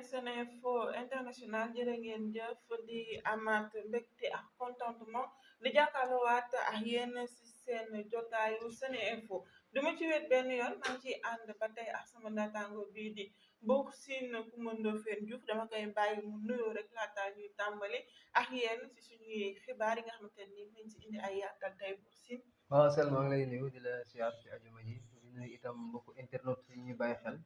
Seneinfo International jërë ngeen jëf di amaat mbégte ak contentement di jàkkaarloowaat ak yéen si seen jotaayu Seneinfo du ma ci wet benn yoon maa ngi ciy ànd ba tey ak sama naataango bii di Buur Sine Coumba Ndoffène Diouf dama koy bàyyi mu nuyoo rek laataa ñuy tàmbali ak yéen si suñuy xibaar yi nga xamante ni nañ si indi ay yaatal tey Buur Sine. waaw Selma maa ngi lay nuyu di la siyaar ci ajuma ji di nuyu itam mbokku internet yi ñuy bàyyi xel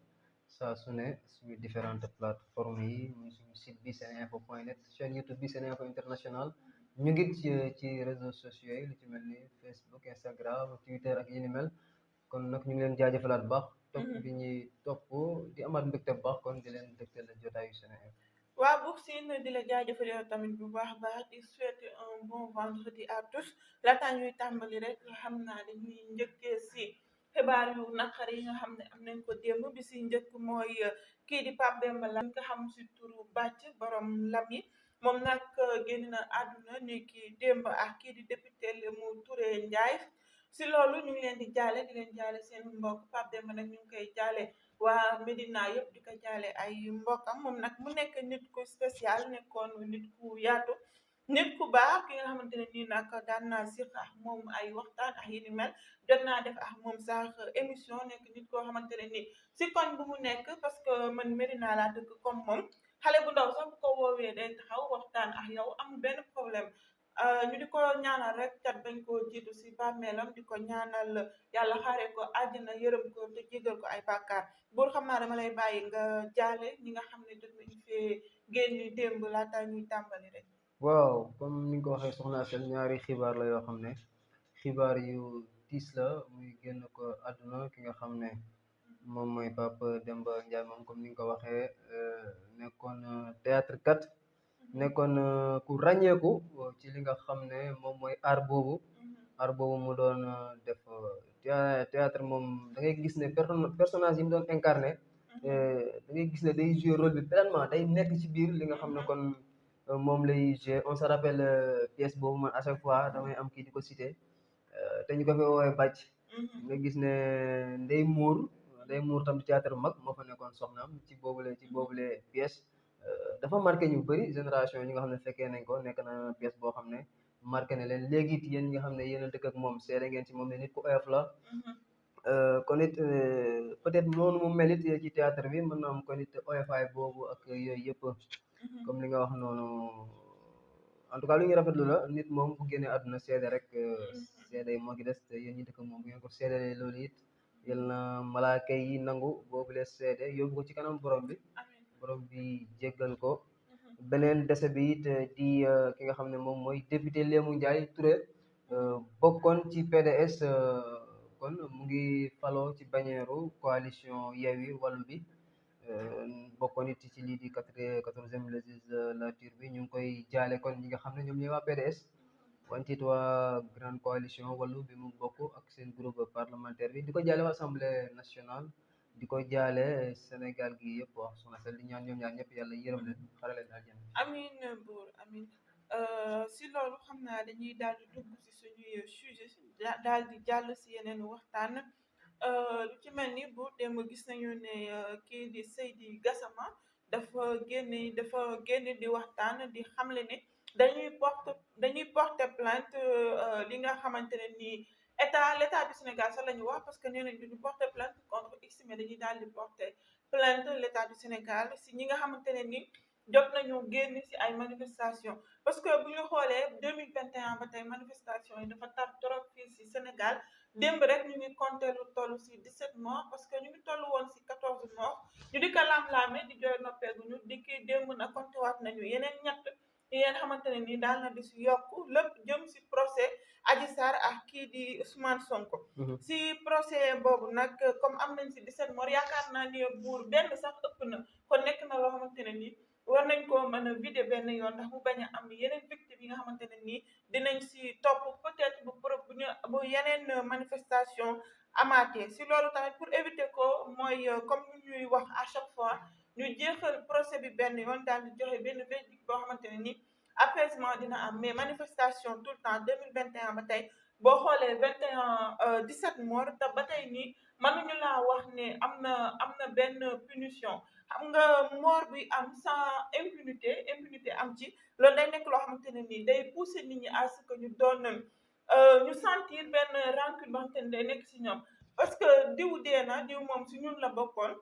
saa su ne suñu différentes plateformes yi muy suñu site bi seneinfo.net chaîne YouTube bi Seneinfo International ñu ngi ci réseaux sociaux yi lu ci mel ni Facebook Instagram Twitter ak yi ni mel kon nag ñu ngi leen jaajëfalaat bu baax. topp bi ñuy topp di amaat mbégte bu baax kon di leen dégtal jotaayu Seneinfo. waa Buur Sine di la jaajëfal yow tamit bu baax a baax di souhaiter un bon vendredi à tous laataa ñuy tàmbali rek xam naa dañuy njëkkee si xibaar yu naqar yi nga xam ne am nañ ko démb bi si njëkk mooy kii di Pape Demba Lam nga xam si turu bàcc borom lam yi moom nag génn na àdduna ni kii démb ak kii di député Lému Touré Ndiaye si loolu ñu ngi leen di jaale di leen jaale seen mbokk Pape Demba nag ñu ngi koy jaale waa Medina yëpp di ko jaale ay mbokkam moom nag mu nekk nit ku spécial nekkoon nit ku yaatu nit ku baax ki nga xamante ne nii nag daan naa siq ak moom ay waxtaan ak yi ni mel jot naa def ak moom sax émission nekk nit koo xamante ne nii si koñ bu mu nekk parce que man Medina laa dëkk comme moom xale bu ndaw sax bu ko woowee day taxaw waxtaan ak yow amul benn problème ñu di ko ñaanal rek cat bañ koo jiitu si bàmmeelam di ko ñaanal yàlla xaaree ko àjjana yërëm ko te jégal ko ay bàkkaar buur xam naa dama lay bàyyi nga jaale ñi nga xam ne jot nañu fee génn démb laata ñuy tàmbali rek. waaw comme ni nga ko waxee soxna Sel ñaari xibaar la yoo xam ne xibaar yu tiis la muy génn ko àdduna ki nga xam ne moom mooy Pape Demba Ndiaye moom comme ni nga ko waxee nekkoon théâtre kat nekkoon ku ràññeeku ci li nga xam ne moom mooy art boobu mu doon def théâtre moom da ngay gis ne personnage yi mu doon incarné da ngay gis ne day jouer rôle bi pleinement day nekk ci biir li nga xam ne kon moom lay jouer on se rappelle pièce boobu man à chaque fois damay am kii di ko cité te ñu ko fi woowee bàcc nga gis ne Ndeye Mour tam théâtre bu mag moo fa nekkoon soxnaam ci boobule pièce dafa marqué ñu bëri génération ñi nga xam ne fekkee nañ ko nekk na pièce boo xam ne marqué na leen léegi it yéen ñi nga xam ne yéen a dëkk ak moom seede ngeen ci moom ne nit ku oyof la kon it peut-être noonu mu mel it ci théâtre bi mën na am kon it oyofaay boobu ak yooyu yëpp comme li nga wax noonu en tout cas lu ñu rafetlu la nit moom bu génnee àdduna seede rek seede yi moo ki des te yéen ñi dëkk moom bu ngeen ko seede loolu it yal na malaaka yi nangu boobu lee seede yóbbu ko ci kanam borom bi jéggal ko beneen dese bi it di ki nga xam ne moom mooy député Lému Ndiaye Touré bokkoon ci PDS kon mu ngi faloo ci bannière coalition Yewwi Wallu bi bokkoon it ci lii di 14e législature bi ñu ngi koy jaale kon ñi nga xam ne ñoom ñooy waa PDS wante it waa grande coalition Wallu bi mu bokk ak seen groupe parlementaire bi di ko jaale waa assemblée nationale di ko jaale Sénégal gi yëpp wax soxna Sel di ñaan ñoom ñaar ñëpp yàlla yërëm leen xare leen aljana. amiin buur amiin si loolu xam naa dañuy daal di dugg si suñuy sujet daal di jàll si yeneen waxtaan lu ci mel ni bu démb gis nañu ne kii di Seydi Gassama dafa génn di waxtaan di xamle ne dañuy porter plainte li nga xamante ne nii l'état du Sénégal sax la ñu wax parce que nee nañ duñu porter plainte contre X mais dañuy daal di porter plainte l'état du Sénégal si ñi nga xamante ne ni jot nañu génn si ay manifestation parce que bu ñu xoolee 2021 ba tey manifestation yi dafa tar trop fii si Sénégal démb rek ñu ngi compter lu toll si 17 morts parce que ñu ngi toll woon si 14 morts ñu di ko lam-laame di jooy noppeeguñu di kii démb na compter waat nañu yeneen ñett yéen xamante ne ni daal na di si yokk lépp jëm si procès Adji Sarr ak kii di Ousmane Sonko si procès boobu nag comme am nañ si 17 morts yaakaar naa ni buur benn sax ëpp na kon nekk na loo xamante ne ni war nañ koo mën a vider benn yoon ndax mu bañ a am yeneen victimes yi nga xamante ne nii dinañ si topp peut-être bu yeneen manifestation amaatee si loolu tamit pour éviter ko mooy comme ñuy wax à chaque fois ñu jeexal procès bi benn yoon daal di joxe benn verdict boo xamante ne nii apaisement dina am mais manifestation tout le temps 2021 ba tey boo xoolee 17 morts te ba tey nii mënuñu laa wax ne am na benn punition. xam nga mort bi am sans impunité am ci loolu day nekk loo xamante ne nii day pousser nit ñi à ce que ñu doon ñu sentir benn rancune boo xamante ne day nekk si ñoom parce que diw dee na diw moom si ñun la bokkoon.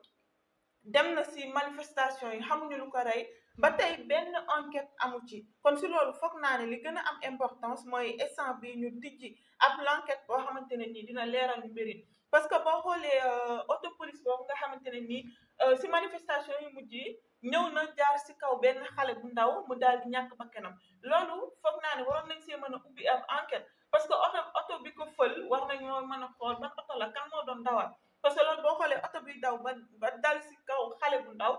dem na si manifestation yi xamuñu lu ko rey ba tey benn enquête amu ci kon si loolu foog naa ne li gën a am importance mooy instant bi ñu tijji ab l'enquête boo xamante ne nii dina leeral ñu mbiri parce que boo xoolee auto police boobu nga xamante ne nii si manifestation yu mujj yi ñëw na jaar si kaw benn xale bu ndaw mu daal di ñàkk bakkanam loolu foog naa ne waroon nañ see mën a ubbi ab enquête parce que oto bi ko fël war nañoo mën a xool ban oto la kan moo doon dawal parce que loolu boo xoolee oto bi daw ba dal si kaw xale bu ndaw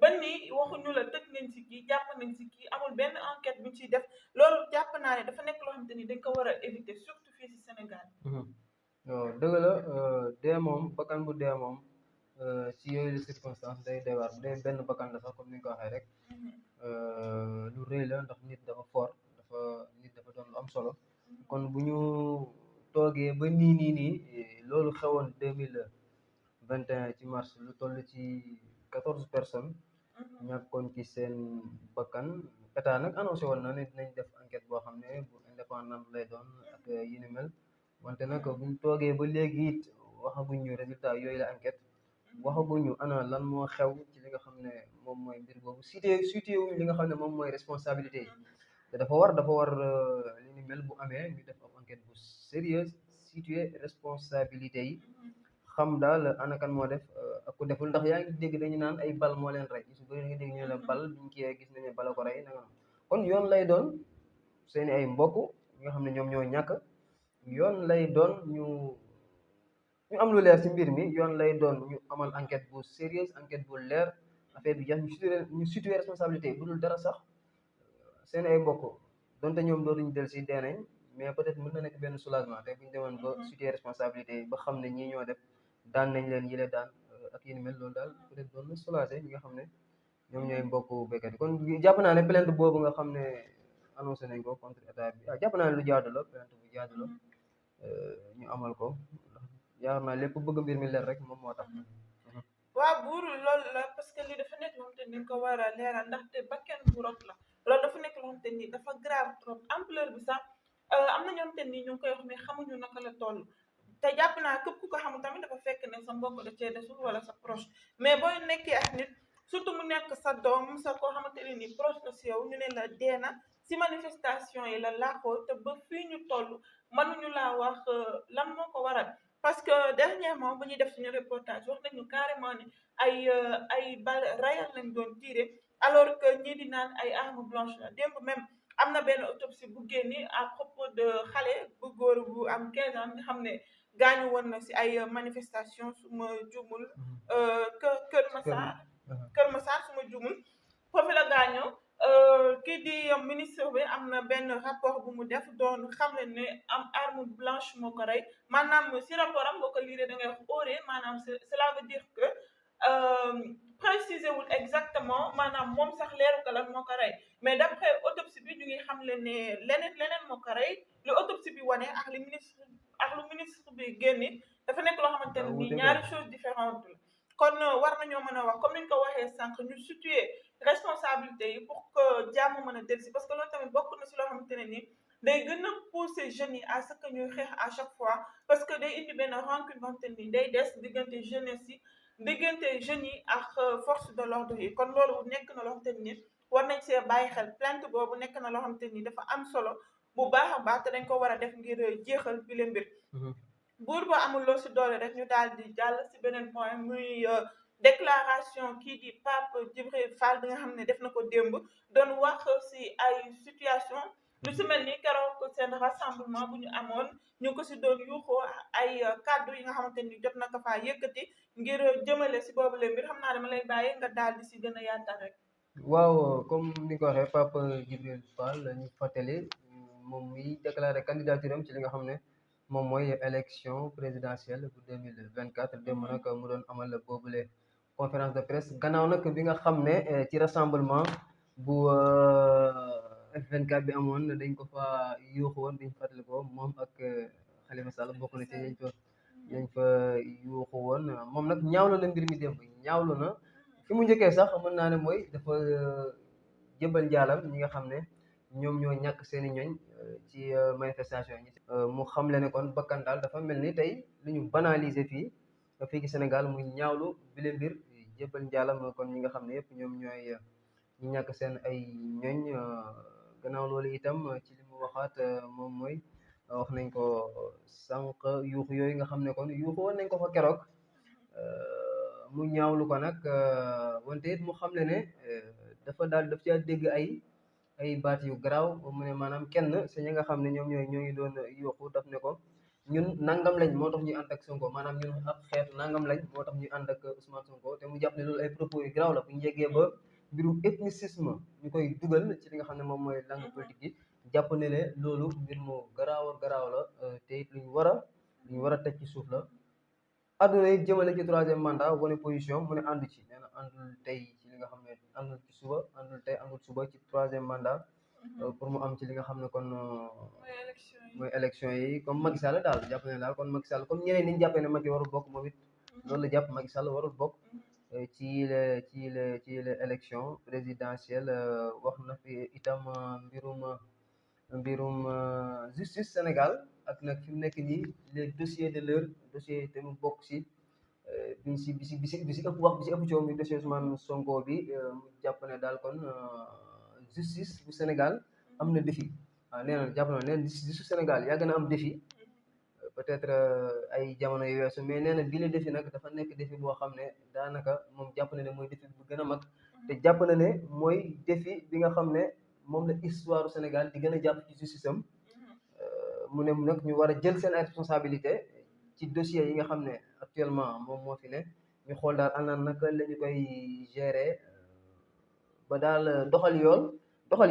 ba nii waxuñu la tëj nañ si kii jàpp nañ si kii amul benn enquête bu ñu ciy def loolu jàpp naa ne dafa nekk loo xamante ni dañ ko war a éviter surtout fii si Sénégal. waaw dëgg la dee moom bakkan bu dee moom ci yooyu circonstance day doy waar bu dee benn bakkan la sax comme ni nga ko waxee rek lu rëy la ndax nit dafa fort nit dafa doon lu am solo kon bu ñu toogee ba nii loolu xewoon 2021 ci mars lu toll ci 14 personnes ñàkkoon ci seen bakkan état nag annoncé woon na ne dinañ def enquête boo xam ne bu indépendant lay doon ak yi ni mel wante nag buñ toogee ba léegi it waxaguñu résultat yooyu la enquête waxaguñu ana lan moo xew ci li nga xam ne moom mooy mbir boobu situé wuñu li nga xam ne moom mooy responsabilité yi te dafa war li ni mel bu amee ñu def ab enquête bu sérieuse situé responsabilité yi xam daal ana kan moo def ak ku deful ndax yaa ngi dégg dañu naan ay bal moo leen rey su bëri nga dégg ñu ne la bal biñ kii gis nañu bala ko rey nanga kon yoon lay doon seeni ay mbokk ñi nga xam ne ñoom ñoo ñàkk yoon lay doon ñu am lu leer ci mbir mi yoon lay doon ñu amal enquête bu sérieuse enquête bu leer affaire bi jeex ñu situé responsabilité bu dul dara sax seen ay mbokk donte ñoom dootuñu del si deenañ mais peut-être mën na nekk benn soulagement te bu ñu demoon ba situé responsabilité yi ba xam ne ñii ñoo def daan nañ leen yile daan ak yéen mel loolu daal peut-être doon na soulagé ñi nga xam ne ñoom ñooy mbokk béykat yi kon jàpp naa ne plainte boobu nga xam ne annoncé nañ ko contre état bi jàpp naa ne lu jaadu la plainte bu jaadu la ñu amal ko yaakaar naa lépp bëgg mbir mi leer rek moom moo tax. waaw buur loolu la parce que lii dafa nekk loo xamante ni ko war a leeral ndaxte bakken bu rot la loolu dafa nekk loo xamante ni dafa grave trop ampleur bi sax am na ñoo xamante ni ñu ngi koy wax mais xamuñu naka la toll te jàpp naa képp ku ko xamul tamit dafa fekk ne sa mbokk da cee desul wala sa proche mais booy nekkee ak nit surtout mu nekk sa doom sa koo xamante ne ni proche la si yow ñu ne la dee na si manifestation yi la laaxoo te ba fii ñu toll mënuñu laa wax lan moo ko waral parce que dernièrement bu ñuy def suñu reportage wax nañu carrément ne ay bal rayal lañ doon tiré alors que ñii di naan ay arme blanche la démb même am na benn autopsie bu génni à propos de xale bu góor bu am 15 ans nga xam ne gaañu woon na si ay manifestation su ma jumul Kër Massar su ma jumul foofu la gaañoo kii di ministre bi am na benn rapport bu mu def doon xam ne am arme blanche moo ko rey maanaam si rapport am boo ko liiree da ngay wax óore maanaam cela veut dire que préciser wul exactement maanaam moom sax leeru ko lan moo ko rey mais d'après autopsie bi ñu ngi xam le ne leneen moo ko rey lu autopsie bi wane ak lu ministre bi génni dafa nekk loo xamante ne nii ñaari choses différentes la kon war nañoo mën a wax comme ni ñu ko waxee sànq ñu situer responsabilité yi pour que jàmm mën a dellusi parce que loolu tamit bokk na si loo xamante ne nii day gën a pousser jeunes yi à ce que ñuy xeex à chaque fois parce que day indi benn rancune boo xamante ne nii day des diggante jeunesse yi diggante jeunes yi ak force de l'ordre yi kon loolu nekk na loo xamante ne nii war nañ see bàyyi xel plainte boobu nekk na loo xamante ne nii dafa am solo bu baax a baax te dañ ko war a def ngir jeexal bi leen mbir buur ba amul loo si doole rek ñu daal di jàll si beneen point muy déclaration kii di Pape Djibril Fall bi nga xam ne def na ko démb doon wax si ay situation lu si mel ni keroog seen rassemblement bu ñu amoon ñu ko si doon yuuxoo ay kàddu yi nga xamante ni jot na ko faa yëkkati ngir jëmale si boobu leen mbir xam naa dama lay bàyyi nga daal di si gën a yaatal rek. waaw comme ni ko waxee Pape Djibril Fall la ñu fàttali moom mi déclaré candidature am ci li nga xam ne moom mooy élection présidentielle bu 2024 démb nag mu doon amal boobule conférence de presse gannaaw nag bi nga xam ne ci rassemblement bu F24 bi amoon dañ ko fa yuuxu woon biñ fàttali ko moom ak Khalifa Sall bokk na ci ñañ fa lañ fa yuuxu woon moom nag ñaawlu la mbir mi démb ñaawlu na fi mu njëkkee sax mën naa ne mooy dafa jëbal njaalam ñi nga xam ne ñoom ñoo ñàkk seen i ñoñ ci manifestation yi. mu xamle ne kon bakkan daal dafa mel ni tey lu ñu banaliser fii ci Sénégal muy ñaawlu bile mbir jëbal njaalam kon ñi nga xam ne yëpp ñoom ñooy ñi ñàkk seen ay ñoñ gannaaw loolu itam ci li mu waxaat moom mooy wax nañ ko sànq yuuxu yooyu nga xam ne kon yuuxu woon nañ ko fa keroog mu ñaawlu ko nag wante it mu xamle ne dafa daal daf caa dégg ay baat yu garaaw mu ne maanaam kenn si ñi nga xam ne ñoom ñoo ngi doon yuuxu daf ne ko ñun nangam lañ moo tax ñuy ànd ak Sonko maanaam ñun ab xeetu nangam lañ moo tax ñuy ànd ak Ousmane Sonko te mu jàpp ne loolu ay propos yu garaaw la bu ñu yeggee ba mbirum ethnicisme ñu koy dugal ci li nga xam ne moom mooy langue politique yi jàpp ne ne loolu mbir mu garaaw la te it lu ñu war a teg ci suuf la. adduna yi jëmale ci troisième mandat wane position mu ne àndu ci nee na àndul tey ci li nga xam ne àndul ci suba àndul tey àndul suba ci troisième mandat pour mu am ci li nga xam ne kon mooy élection yi comme Macky Sall daal jàpp ne daal kon Macky Sall comme ñeneen ni ñu jàppee ne Macky warul bokk moom it loolu la jàpp Macky Sall warul bokk ci les élections présidentielles wax na fi itam mbirum justice Sénégal ak nag fi mu nekk nii les dossiers de l'heure dossier te mu bokk si bi si ëpp wax bi si ëpp coow mi dossier Ousmane Sonko bi mu jàpp ne daal kon justice bu Sénégal am na défi waaw nee na jàpp na neen justice Sénégal yàgg na am défi peut-être ay jamono yu weesu mais nee na bi le défi nag dafa nekk défi boo xam ne daanaka moom jàpp na ne mooy défi bu gën a mag te jàpp na ne mooy défi bi nga xam ne moom la histoire du Sénégal di gën a jàpp ci justice am mu ne nag ñu war a jël seen ay responsabilité ci dossier yi nga xam ne actuellement moom moo fi ne ñu xool daal ana naka la ñu koy gérer ba daal doxal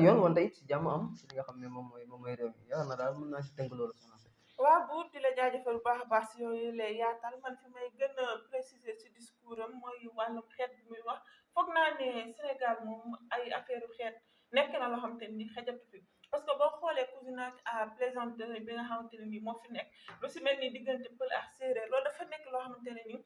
yoon wante it si jàmm am ci li nga xam ne moom mooy réew mi yaakaar naa daal mën naa si tënk loolu soxna si. waaw buur di la jaajëfal bu baax a baax si yooyu lay yaatal man fi may gën a préciser si discours am mooy wàllum xeet bi muy wax foog naa ne Sénégal moom ay affaire xeet nekk na loo xamante ni xajatu fi parce que boo xoolee cousinage à plaisanterie bi nga xamante ne nii moo fi nekk lu si mel ni diggante pël ak séeréer loolu dafa nekk loo xamante ne nii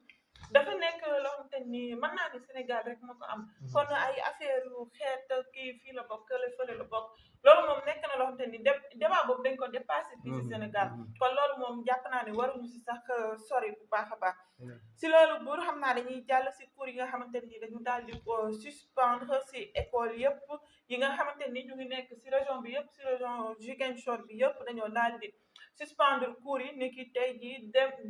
dafa nekk loo xamante ni mën naa ni Sénégal rek moo ko am kon ay affaire xeet kii fii la bokk kële fële la bokk loolu moom nekk na loo xamante ni débat boobu dañ ko dépassé fii si Sénégal kon loolu moom jàpp naa ne waruñu si sax sori bu baax a baax si loolu buur xam naa dañuy jàll si cours yi nga xamante ni dañu daal di ko suspendre si école yëpp yi nga xamante ni ñu ngi nekk si région bi yëpp si région Ziguinchor bi yëpp dañoo daal di suspendre cours yi ni ki tey jii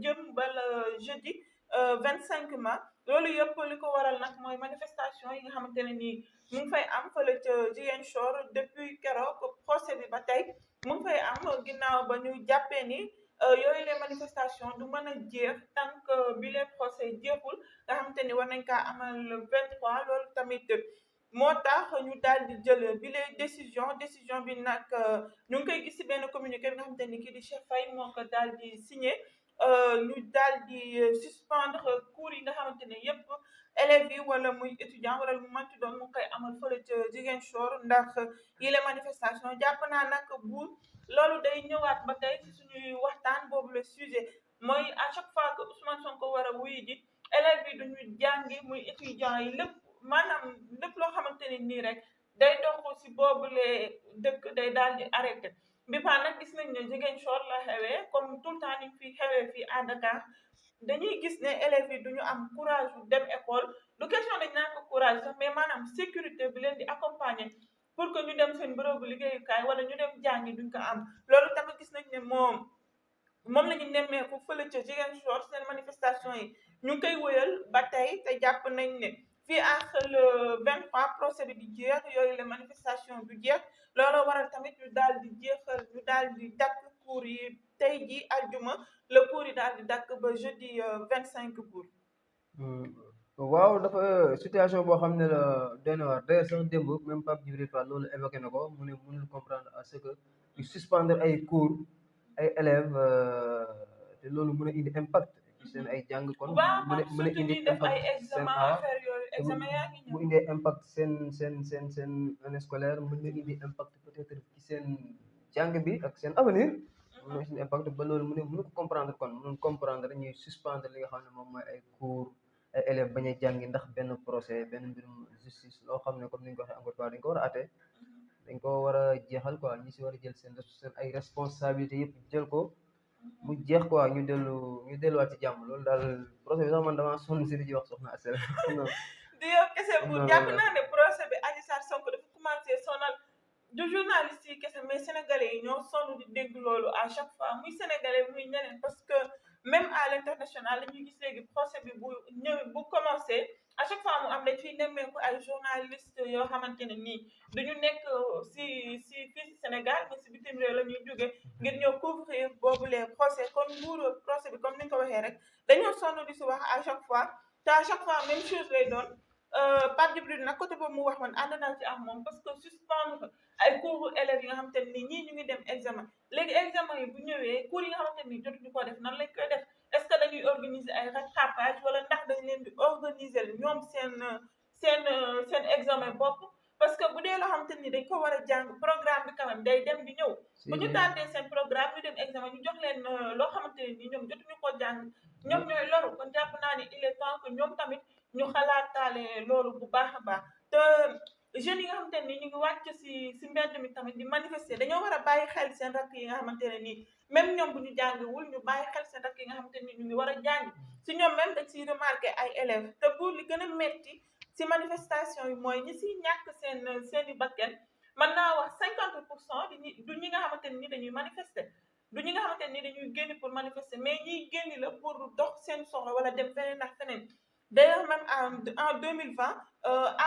jëm ba le jeudi 25 mars loolu yëpp li ko waral nag mooy manifestation yi nga xamante ne nii mu ngi fay am fële ca Ziguinchor depuis keroog procès bi ba tey mu ngi fay am ginnaaw ba ñu jàppee ni yooyu les manifestations du mën a jeex tant que bi les procès jeexul nga xamante ni war nañ kaa amal le 23 loolu tamit moo tax ñu daal di jël bi les décision bi nag ñu ngi koy gis ci benn communiqué bi nga xamante ni kii di Cheikh Faye moo ko daal di signé ñu daal di suspendre cours yi nga xamante ne yëpp élèves yi wala muy étudiant wala lu manti doon mu ngi koy amal fële ca Ziguinchor ndax yi les manifestations jàpp naa nag buur loolu day ñëwaat ba tey ci suñuy waxtaan boobu le sujet mooy à chaque fois que Ousmane Sonko war a wuyu ji élèves yi duñu jàngi muy étudiants yi lépp maanaam lépp loo xamante ni nii rek day dox ci boobule dëkk day daal di arrêté bi paa nag gis nañ ne Ziguinchor la xewee comme tout le temps ni fi xewee fii à Dakar dañuy gis ne élèves yi duñu am courage yu dem école du question dañ naan ko courage sax mais maanaam sécurité bi leen di accompagner pour que ñu dem seen bërëbu liggéeyukaay wala ñu dem jàngi duñ ko am loolu tamit gis nañ ne moom la ñu nemmeeku fële ca Ziguinchor seen manifestation yi ñu ngi koy wëyal ba tey te jàpp nañ ne fii ak le 23 procès bi di jeex yooyu la manifestation du jeex looloo waral tamit ñu daal di jeexal ñu daal di dakk cours yi tey ji aljuma le cours yi daal di dakk ba jeudi 25 cours. waaw dafa situation boo xam ne la doy na waar d'ailleurs sax démb même Pape Djibril Fall loolu évoqué na ko mu ne mënul comprendre à ce que ñu suspendre ay cours ay élèves te loolu mën a indi impact ci seen ay jàng kon mën a indi impact seen mu indee impact seen année scolaire mën na indi impact peut-être ci seen jàng bi ak seen avenir am na suñu impact ba loolu mënu ko comprendre kon mënu comprendre ñuy suspendre li nga xam ne moom mooy ay cours ay élèves bañ a jàngi ndax benn procès benn mbirum justice loo xam ne comme ni ñu ko waxee encore fois dañ ko war a atte dañ ko war a jeexal quoi ñi si war a jël seen ay responsabilités yëpp jël ko mu jeex quoi ñu delluwaat ci jàmm loolu daal procès bi sax man damaa sonn si di ci wax soxna Asel xam naa du yow kese xam bu naa jàpp loolu naa ne procès bi Adji Sarr Sonko dafa commencé sonal du journaliste yi kese mais sénégalais yi ñoo sonn di dégg loolu à chaque fois muy sénégalais muy ñeneen parce que même à l'international dañuy gis léegi procès bi bu bu commencé à chaque fois mu am dañ fiy nemmeeku ay journaliste yoo xamante ne nii duñu nekk si fii si Sénégal mais si bitim réew la ñuy jóge ngir ñëw couvrir boobu les procès kon nguuru procès bi comme ni nga ko waxee rek dañoo sonn di si wax à chaque fois te à chaque fois même chose lay doon Pape Djibril nag côté boobu mu wax man ànd naa ci ak moom parce que suspendre ay cours élèves yi nga xamante ne nii ñii ñu ngi dem examen léegi examen yi bu ñëwee cours yi nga xamante ne nii jotuñu ko def nan lañ koy def est-ce que dañuy organiser ay rattrapage wala ndax dañ leen di organiser ñoom seen examen bopp parce que bu dee loo xamante ni dañ ko war a jàng programme bi quand même day dem di ñëw bu ñu tànnee seen programme ñu dem examen ñu jox leen loo xamante ne nii ñoom jotuñu ko jàng ñoom ñooy loru kon jàpp naa ni il est temps que ñoom tamit ñu xalaataale loolu bu baax a baax te jeunes yi nga xamante ne nii ñu ngi wàcc si mbedd mi tamit di manifester dañoo war a bàyyi xel seen rakk yi nga xamante ne nii même ñoom bu ñu jàngiwul ñu bàyyi xel seen rakk yi nga xamante ne nii ñu ngi war a jàng si ñoom même dañ siy remarqué ay élèves te bu li gën a metti si manifestation yi mooy ñi siy ñàkk seeni bakken mën naa wax 50% du ñi nga xamante ne nii dañuy manifester du ñi nga xamante ne nii dañuy génn pour manifester mais ñiy génn la pour dox seen soxla wala dem feneen ak feneen d'ailleurs même en 2020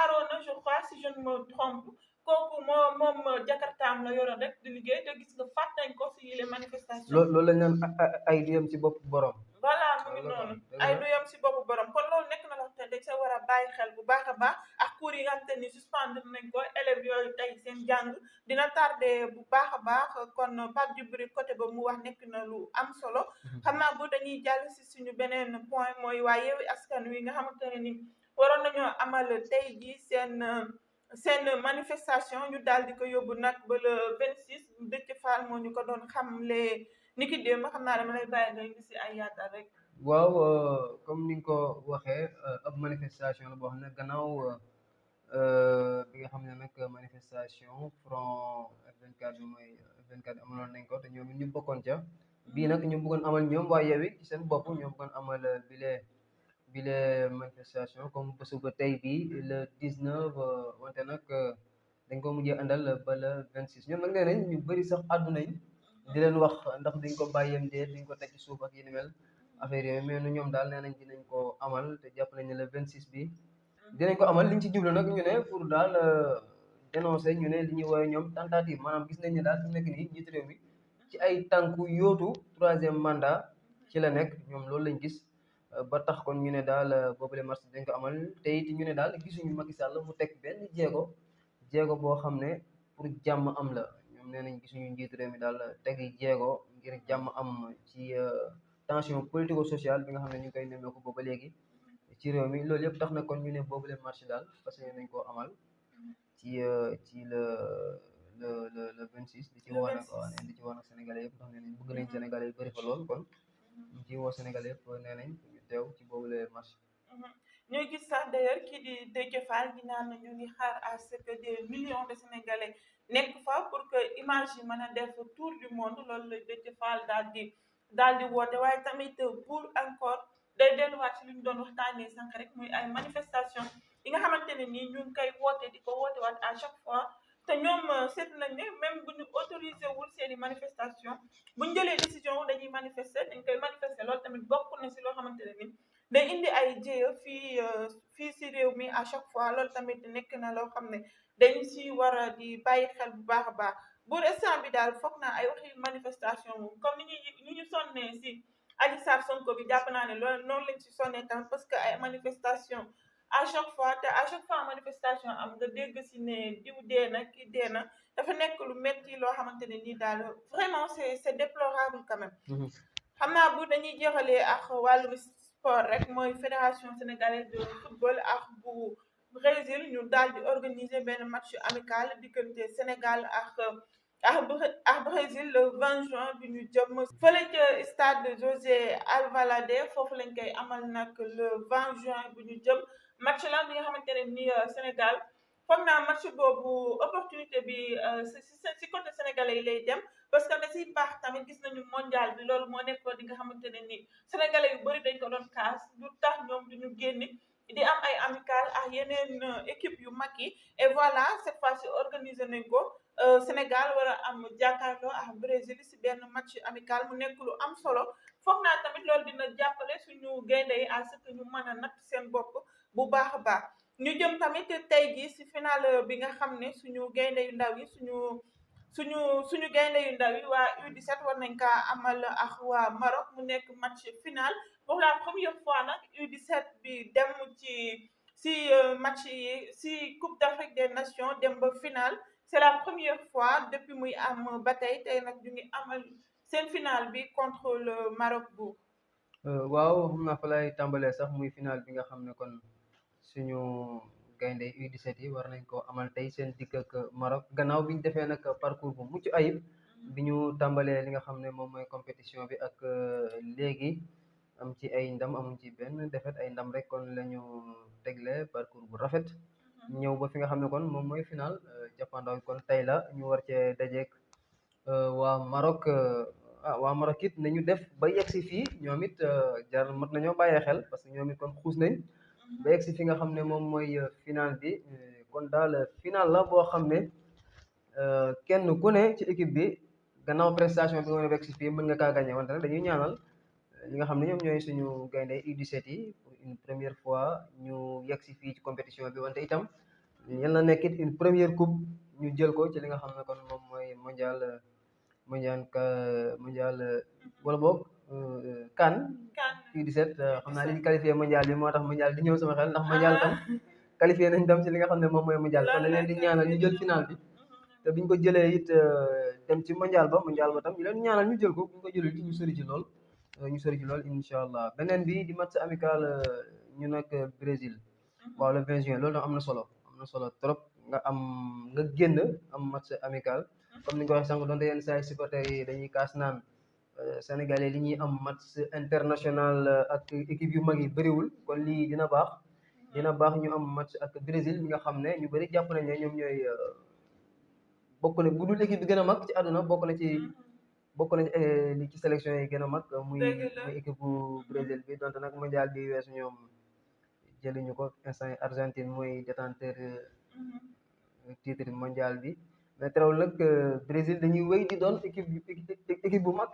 Arona je crois si je ne me trompe kooku moom jakartaam la yoroon rek di liggéey te gis nga faat nañ ko si les manifestations. loolu lañ naan ay du yem ci bopp borom. voilà mu ngi noonu ay du yem si boppu borom kon loolu nekk na la te dañ sa war a bàyyi xel bu baax a baax ak cours yi nga xamante ni suspendre nañ ko élèves yooyu tey seen jàng dina tardé bu baax a baax kon Pape Djibril côté ba mu wax nekk na lu am solo xam naa bu dañuy jàll si suñu beneen point mooy waa Yewwi Askan Wi nga xamante ne ni waroon nañoo amal tey jii seen manifestation ñu daal di ko yóbbu nag ba le 26 Déthié Fall moo ñu ko doon xamle ni ki démb xam naa dama lay bàyyi nga gis si ay yaatal rek. waaw comme ni nga ko waxee ab manifestation la boo xam ne gannaaw bi nga xam ne nag manifestation front F24 bi mooy F24 amaloon nañ ko te ñoom it ñu bokkoon ca bii nag ñu bëggoon amal ñoom waa Yewwi ci seen bopp ñoo bëggoon amal bile manifestation comme bésu ba tey bii le 19 wante nag dañ ko mujjee àndal ba le 26 ñoom nag nee nañ ñu bëri sax àdduna yi di leen wax ndax duñ ko bàyyeem déet duñ ko teg ci suuf ak yi ni mel affaire yooyu mais ñoom daal nee nañ dinañ ko amal te jàpp nañ ne le 26 bi dinañ ko amal liñ ci jublu nag ñu ne pour daal dénoncer ñu ne li ñuy woowee ñoom tentative maanaam gis nañ ne daal fi mu nekk nii njiitu réew mi ci ay tànku yóotu 3e mandat ci la nekk ñoom loolu lañ gis ba tax kon ñu ne daal boobule marche dañ ko amal te it ñu ne daal gisuñu Macky Sall mu teg benn jéego boo xam ne pour jàmm am la ñoom nee nañ gisuñu njiitu réew mi daal tegi jéego ngir jàmm am ci tension politico sociale bi nga xam ne ñu ngi koy nemmeeku booba léegi ci réew mi loolu yëpp tax na kon ñu ne boobule marche daal parce que nañ koo amal ci le 26 di ci woo nag di ci woo nag sénégalais yëpp ndax nee nañ bëgg nañ sénégalais yi bëri fa lool kon ñu ci woo sénégalais yëpp nee nañ ñu teew ci boobule marche. ñooy gis sax d'ailleurs kii di Déthié Fall di naan ñu ngi xaar à ce que des millions de sénégalais nekk fa pour que image yi mën a def tour du monde loolu la Déthié Fall daal di woote waaye tamit pour encore day delluwaat ci li ñu doon waxtaanee sànq rek muy ay manifestation yi nga xamante ne nii ñu ngi koy woote di ko woote waat à chaque fois te ñoom seetlu nañ ne même bu ñu autorisé wul seeni manifestation bu ñu jëlee décision dañuy manifester dañ koy manifester loolu tamit bokk na si loo xamante ne ni day indi ay jéeya fii si réew mi à chaque fois loolu tamit nekk na loo xam ne dañ si war a di bàyyi xel bu baax a baax bu instant bi daal foog naa ay waxi manifestation moom comme ni ñu sonnee si Adji Sarr Sonko bi jàpp naa ne loolu noonu lañ si sonnee tam parce que ay manifestation à chaque fois manifestation am nga dégg si ne diw dee na kii dee na dafa nekk lu metti loo xamante ne nii daal vraiment c'est déplorable quand même xam naa bu dañuy jeexalee ak wàllu sport rek mooy fédération sénégalaise de football ak bu Brésil ñu daal di organiser benn match amical diggante Sénégal ak ak Brésil le 20 juin bi ñu jëm fële ca stade José Alvalade foofu lañ koy amal nag le 20 juin bi ñu jëm match la bi nga xamante ne ni Sénégal foog naa match boobu opportunité bi si côté sénégalais yi lay dem parce que da siy baax tamit gis nañu mondial bi loolu moo nekkoon di nga xamante ne ni sénégalais yu bëri dañ ko doon kaas lu tax ñoom duñu génni di am ay amical ak yeneen équipe yu mag yi et voilà cette fois-ci organisé nañ ko Sénégal war a am jàkkaarloo ak Brésil si benn match amical mu nekk lu am solo foog naa tamit loolu dina jàppale suñu gaynde yi à ce que ñu mën a natt seen bopp bu baax a baax ñu jëm tamit tey jii si final bi nga xam ne suñu gaynde yu ndaw yi suñu gaynde yu ndaw yi waa U17 war nañ kaa amal ak waa Maroc mu nekk match final pour la première fois nag U17 bi dem si match yi si Coupe d'Afrique des Nations dem ba final c'est la première fois depuis muy am ba tey nag ñu ngi amal seen final bi contre le Maroc bu waaw xam naa fa lay tàmbalee sax muy final bi nga xam ne kon suñu gaynde U17 yi war nañ ko amal tey seen dikk ak Maroc gannaaw bi ñu defee nag parcours bu mucc ayib bi ñu tàmbalee li nga xam ne moom mooy compétition bi ak léegi am ci ay ndam amuñ ci benn défaite ay ndam rek kon la ñu tegle parcours bu rafet ñëw ba fi nga xam ne kon moom mooy final jàppandaw kon tey la ñu war cee dajeek waa Maroc waa Maroc it nañu def ba yegsi fii ñoom it jar mat nañoo bàyyee xel parce que ñoom it kon xuus nañ ba yegsi fi nga xam ne moom mooy final bi kon daal final la boo xam ne kenn ku ne ci équipe bi gannaaw prestation bi nga wane ba yegsi fii mën nga kaa gagné wante nag dañuy ñaanal ñi nga xam ne ñoom ñooy suñu gaynde U17 yi pour une première fois ñu yegsi fii ci compétition bi wante itam yal na nekk it une première coupe ñu jël ko ci li nga xam ne kon moom mooy mondial wala boog CAN U17 xam naa li ñu qualifié mondial bi moo tax mondial di ñëw sama xel ndax mondial tam qualifié nañ dem ci li nga xam ne moom mooy mondial kon dañ leen di ñaanal ñu jël final bi te biñ ko jëlee it dem ci mondial ba tam ñu leen ñaanal ñu jël ko buñ ko jëlee it ñu sori ci lool incha allah beneen bi di match amical ñu nag Brésil waaw le 20 juin loolu tam am na solo trop nga génn am match amical comme ni nga ko waxee sànq donte yenn saa yi supporters yi dañuy kaas naan sénégalais li ñuy am match international ak équipe yu mag yi bëriwul kon lii dina baax ñu am match ak Brésil mi nga xam ne ñu bëri jàpp nañ ne ñoom ñooy bokk na bu dul équipe bi gën a mag ci àdduna bokk na ci li ci sélection yi gën a mag muy équipe bu Brésil bi donte nag mondial bi weesu ñoom jëliñu ko instant yi Argentine mooy détenteur titre mondial bi mais teewul nag Brésil dañuy wéy di doon équipe bu mag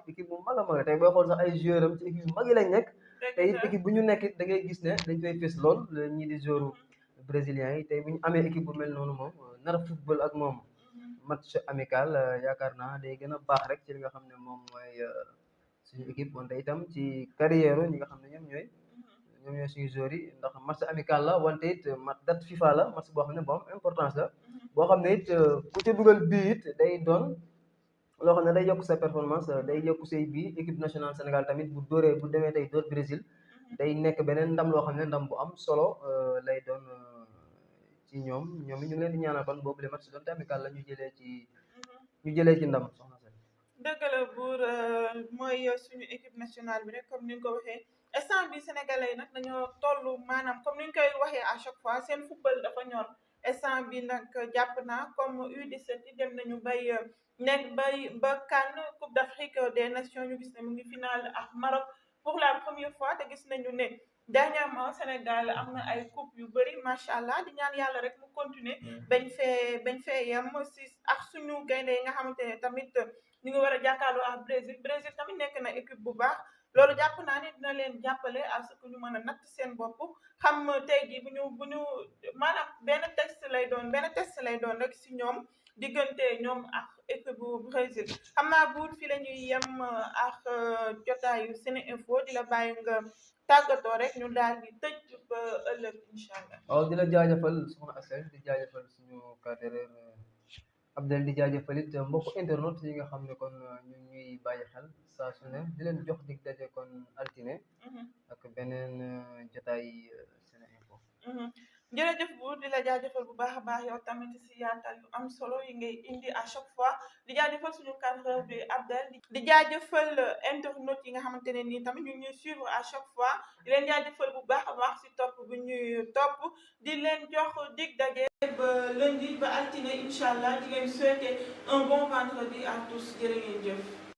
a mag tey booy xool sax ay joueur am ci équipe yu mag yi lañ nekk te it équipe bu ñu nekk it da ngay gis ne dañ fay fës lool ñii di joueur brésilien yi tey bu ñu amee équipe bu mel noonu moom nar a football ak moom match amical yaakaar naa day gën a baax rek ci li nga xam ne moom mooy suñu équipe wante itam ci carrière ñi nga xam ne ñoom ñooy suñu joueurs yi ndax match amical la wante it date FIFA la match boo xam ne bu am importance la boo xam ne it ku ca dugal bii it day doon loo xam ne day yokk sa performance day yokk say bii équipe nationale Sénégal tamit bu demee tey dóor Brésil day nekk beneen ndam loo xam ne ndam bu am solo lay doon ci ñoom it ñu ngi leen di ñaanal kon boobu le match doon te amical la ñu jëlee ci ndam soxna Sène. dëgg la buur mooy suñu équipe nationale bi rek comme ni nga ko waxee instant bi sénégalais yi nag dañoo toll maanaam comme ni ñu koy waxee à chaque fois seen football dafa ñor instant bi nag jàpp naa comme U17 yi dem nañu ba CAN Coupe d'Afrique des Nations ñu gis ne mu ngi final ak Maroc pour la première fois te gis nañu ne dernièrement Sénégal am na ay coupe yu bëri macha allah di ñaan yàlla rek mu continuer bañ fee yem si ak suñu gaynde yi nga xamante ne tamit ñu ngi war a jàkkaarloo ak Brésil tamit nekk na équipe bu baax loolu jàpp naa ne dina leen jàppale à ce que ñu mën a natt seen bopp xam tey jii bu ñu maanaam benn test lay doon rek si ñoom diggante ñoom ak équipe bu Brésil xam naa buur fi la ñuy yem ak jotaayu Sene Info di la bàyyi nga tàggatoo rek ñu daal di tëj ba ëllëg incha allah. waaw di la jaajëfal soxna Asel di jaajëfal suñu cadre Abdel di jaajëfal it mbokk internet yi nga xam ne kon ñu ñuy bàyyi xel saa su ne di leen jox dig daje kon altine ak beneen jotaay Sene Info. jërëjëf bu di la jaajëfal bu baax a baax yow tamit si yaatal yu am solo yi ngay indi à chaque fois di jaajëfal suñu cadreur bi Abdel di jaajëfal internautes yi nga xamante ne nii tamit ñu ngi ñuy suivre à chaque fois di leen jaajëfal bu baax a baax si topp bu ñuy topp di leen jox dig daje ba lundi ba altine incha allah di leen souhaiter un bon vendredi à tous jërë ngeen jëf.